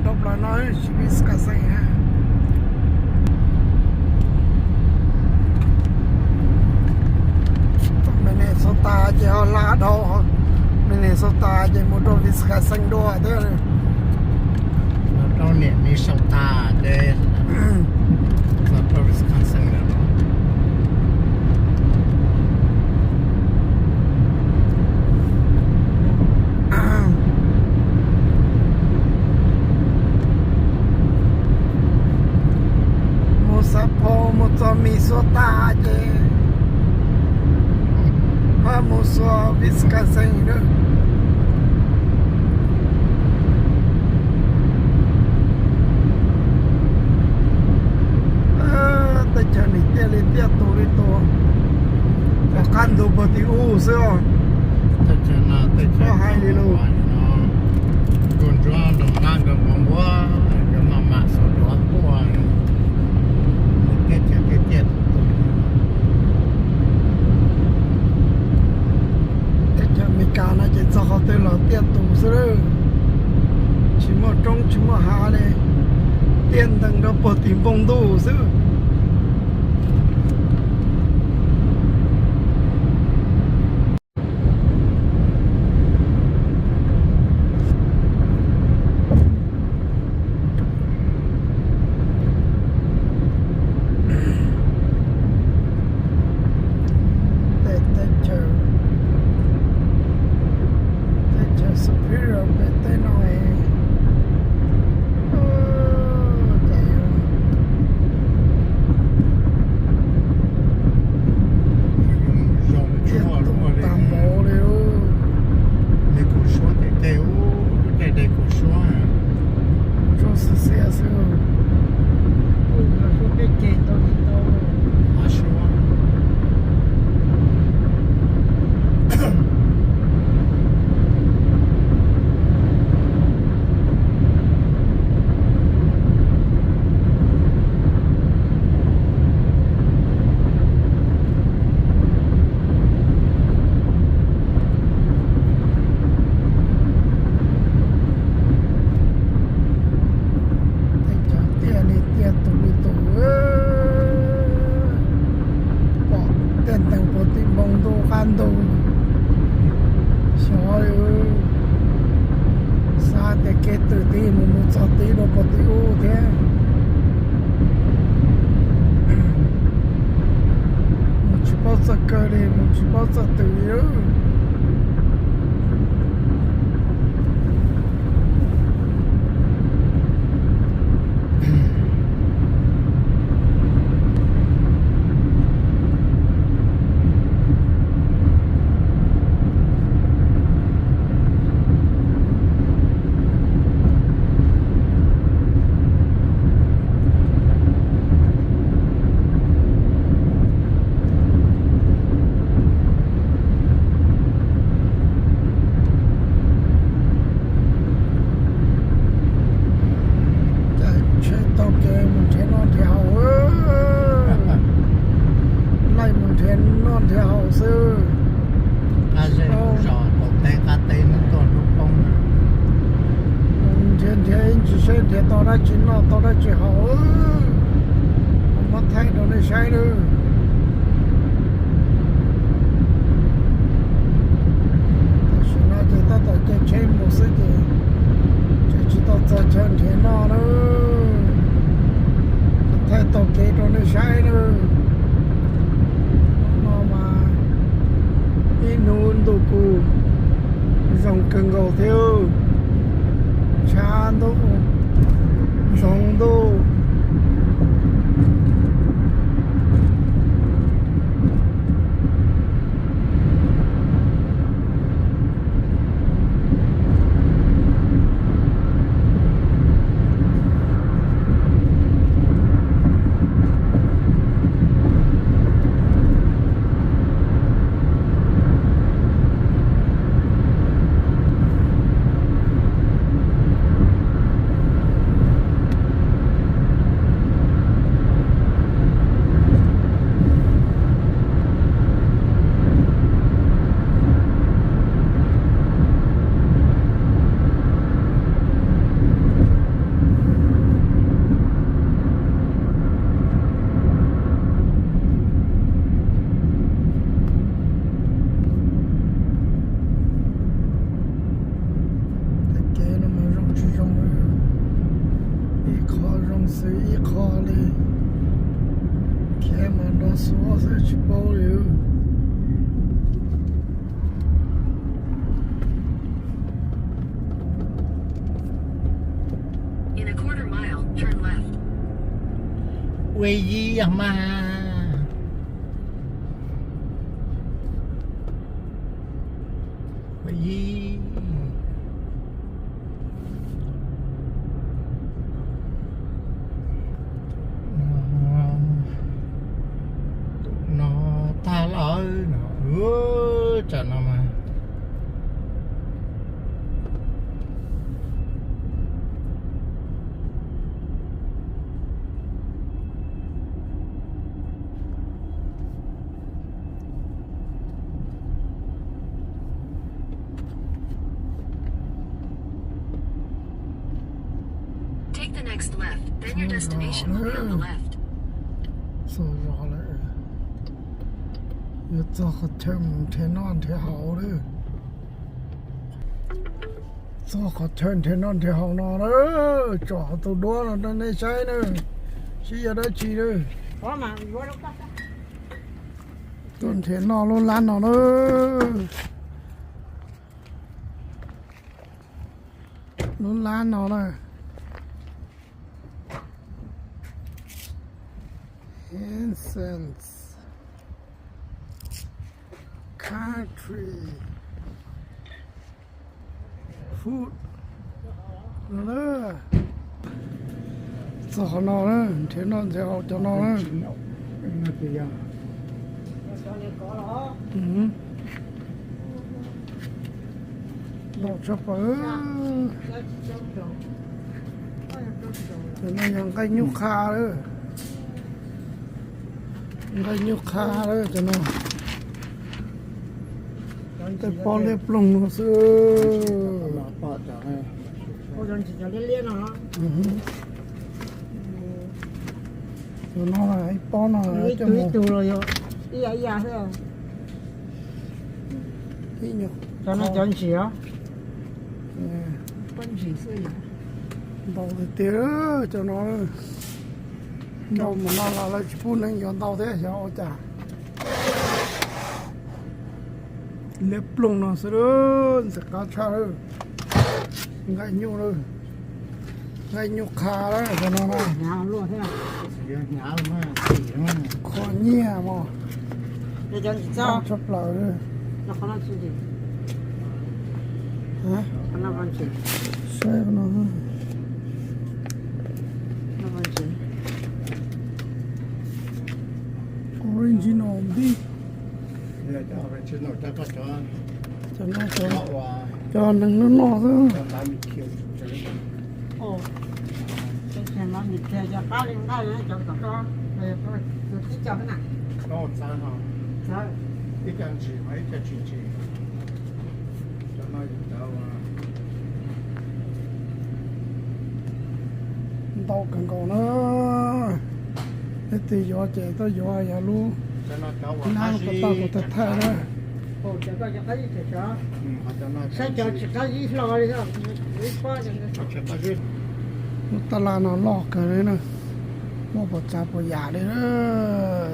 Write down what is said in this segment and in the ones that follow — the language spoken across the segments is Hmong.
Rau plaws no tsis Wisconsin. Minnesota ces ho hla dhau, Minnesota ces mus rau Wisconsin dua thiab. Rau niam Minnesota ces rau Wisconsin lawm. Mus Xav Phos mus txog Minnesota ces pab mus xuas Wisconsin na. Teb chaws nim tiaj li tiaj tus li tus, pom qab ntug puag tim ub xwb os. Teb chaws no teb chaws hais li lus. Nkauj ntsuab nrog nab nkawd npog npua, nkawd maj mam xuas duav ntuaj, teb chaws tiaj tiaj tus tus. Teb chaws Amelikas no ces txog qhov twg los tiaj tus xwb lawm, tsis muaj roob tsis muaj hav li, tiaj ntees rau puag tim npoo ntuj xwb. Tej teb chaws, teb chaws Superior pem teb no es, ces tiaj tus tag npaum li. Li kaum suab ces tej ub, tej de kaum suab. Zoo xiab xiab xwb. Suab peb ceg tau li tau. Suab. Tej chaw tiaj li tiaj tus li tus, pom tiaj ntees puag tim npoo ntuj qab ntug, xyov li. Xav tias kev twm tib mus mus txog tib rau puag tim ub thiab. Mus tsis paub txoj kaw li, mus tsis paub txoj twm li. Caij tsheb taug kev mus nrhiav noj nrhiav haus, laij mus nrhiav noj nrhiav haus xwb. Qab zej lub zos qaum teb qab teb hnub tuaj hnub poob. Nrhiav nrhiav ib ntsis seb nrhiav tau dab tsi noj tau dab tsi haus, muab thaij rau nej saib nawb. Tam sim no ces tab tom caij tsheb mus xwb ces tseem tsis tau txog chaw nrhiav noj nawb. Thaij taug kev rau nej saib nawb. Hnub no mas ib hnub ntuj kuj zoo kawg nkaus thiab, tshav ntuj, ntxoov ntuj. Xwb ib qho li, khiav mas nrov suav xwb tsis paub li. Ua yig yog mas. Ua yig. Tus no tag lawm no, tsam no mas. Take the next left, then your destination will be on the left. Txog zos lawm. Yuav txog qhov chaw mus nrhiav noj nrhiav haus lawm. Txog qhov chaw nrhiav noj nrhiav haus no lawm, tsom tus duab no rau nej saib na, seb yog dab tsi lawm. Tuaj nrhiav noj lub lab no lawm. Lub lab no na. Hansen's Country Food no na. Txog qhov no na, nrhiav noj nrhiav haus cov no na. Ntau tshaj plaws. Cov no yog nqaij nyuj qha lawm. Nqaij nyuj qha lawm cov no. Tej pob liab ploog no xwb. Cov no ib pob no coj mus ib nyuag cov ntsim. Ntau tiag tiag cov no. Ntau mus no los lawv tsis pub neeg yuav ntau thiab xyov ua cas. Liab ploog no xwb, ntxim qab tshaj lawm. Nqaij nyuj lawm, nqaij nyuj qha lawm cov no na. Qhuav nyiaj mos. Tshaj plaws li. Saib no. Original beef. Cov no cov neeg noj noj xwb. Ntau kawg nkaus na. Leej twg yuav ces tuaj yuav, yog lub nab ko tau kuv tau thaij na. Lub tab laj no loj kawg li na, muaj puas tsav puas yam li na,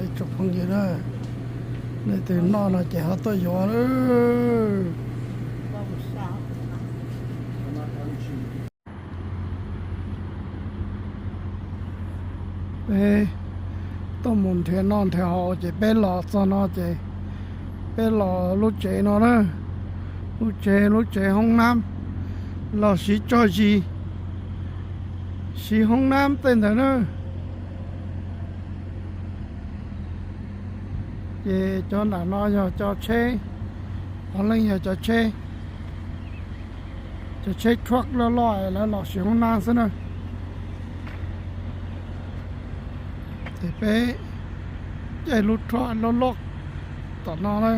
ib tsoom phooj ywg na. Leej twg noj no ces ho tuaj yuav na. Peb tuaj mus nrhiav noj nrhiav haus ces peb los txog no ces peb los lub tsev no na, lub tsev, lub tsev hoob nab los siv tso zis, siv hoob nab tej ntawd na. Ces cov nram no yog cov tsheb, puav leej yog cov tsheb, cov tsheb truck loj loj lawv los siv hoob nab xwb na. Ces peb caij lub truck loj loj tom no na.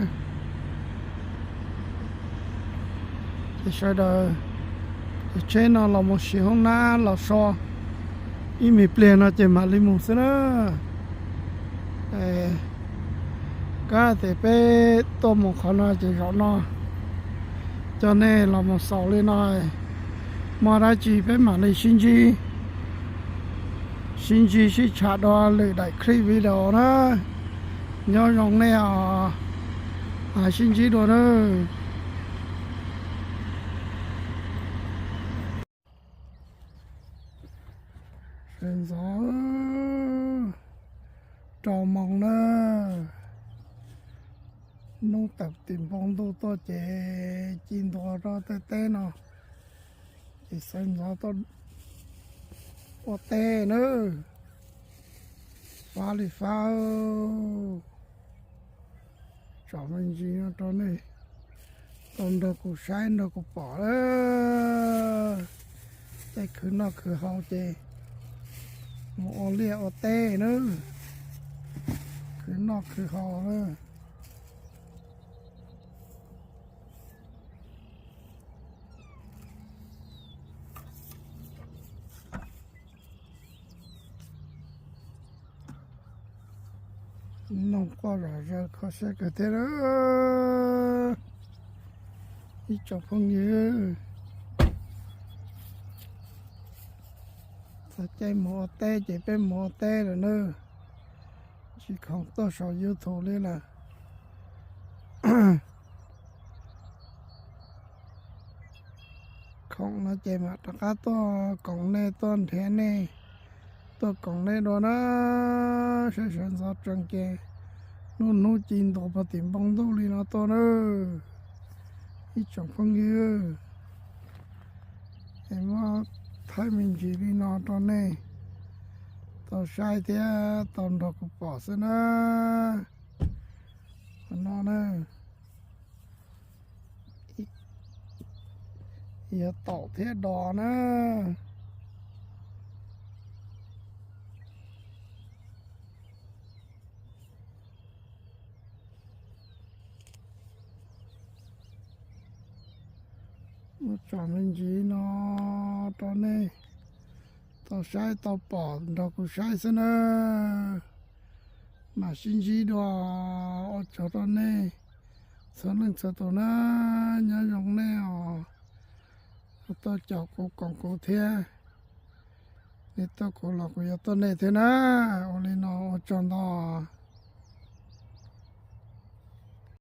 Ces sawv daws, ces tsheb no los mus siv hoob nab los so ib me pliag no ces mam li mus xwb na. Kab tias peb tuaj mus qhov no ces zaum no coj nej los mus xaus li no, muaj dab tsi peb mam li sib ntsib. Sib ntsib sib tsham dua lwm daim clip video na. Nyob zoo nej os, sib ntsib dua na. Sawv ntxov rau moos na, hnub tawm tim npoo ntuj tuaj ces ci ntua rau tej teb no, ces sawv ntxov tuaj ua teb na. Fab li fab. Tsom me ntsis no rau nej tau nrog kuv saib nrog kuv pom. Tej khwv noj khwv haus ces mus ua liaj ua teb na, khwv noj khwv haus na. Noog quaj zom zaws kho siab kawg thiab. Ib tsoom phooj ywg, txog caij mus ua teb ces peb mus ua teb lawm na, tsis khoom tuaj saum YouTube li lawm. Khoom no ces mam rov qab tuaj koom nej, tuaj nrhiav nej, tuaj koom nej dua na. Saib sawv ntxov tsees ces hnub hnub ci ntua puag tim npoo ntuj li no tuaj na, ib tsoom phooj ywg. Es muab thaij me ntsis li no rau nej tau saib thiab tau nrog kuv pom xwb na. Qhov no na, yuav taum thiab dos na. Muab tsom me ntsis no rau nej tau saib tau pom nrog kuv saib xwb na. Mam sib ntsib dua, ua tsaug rau nej txhua leej txhua tus na. Nyob zoo nej os, tuaj caum kuv koom kuv thiab. Nej tuaj kuv los kuv yuav tuaj nej thiab na. Ua li no ua tsaug ntau.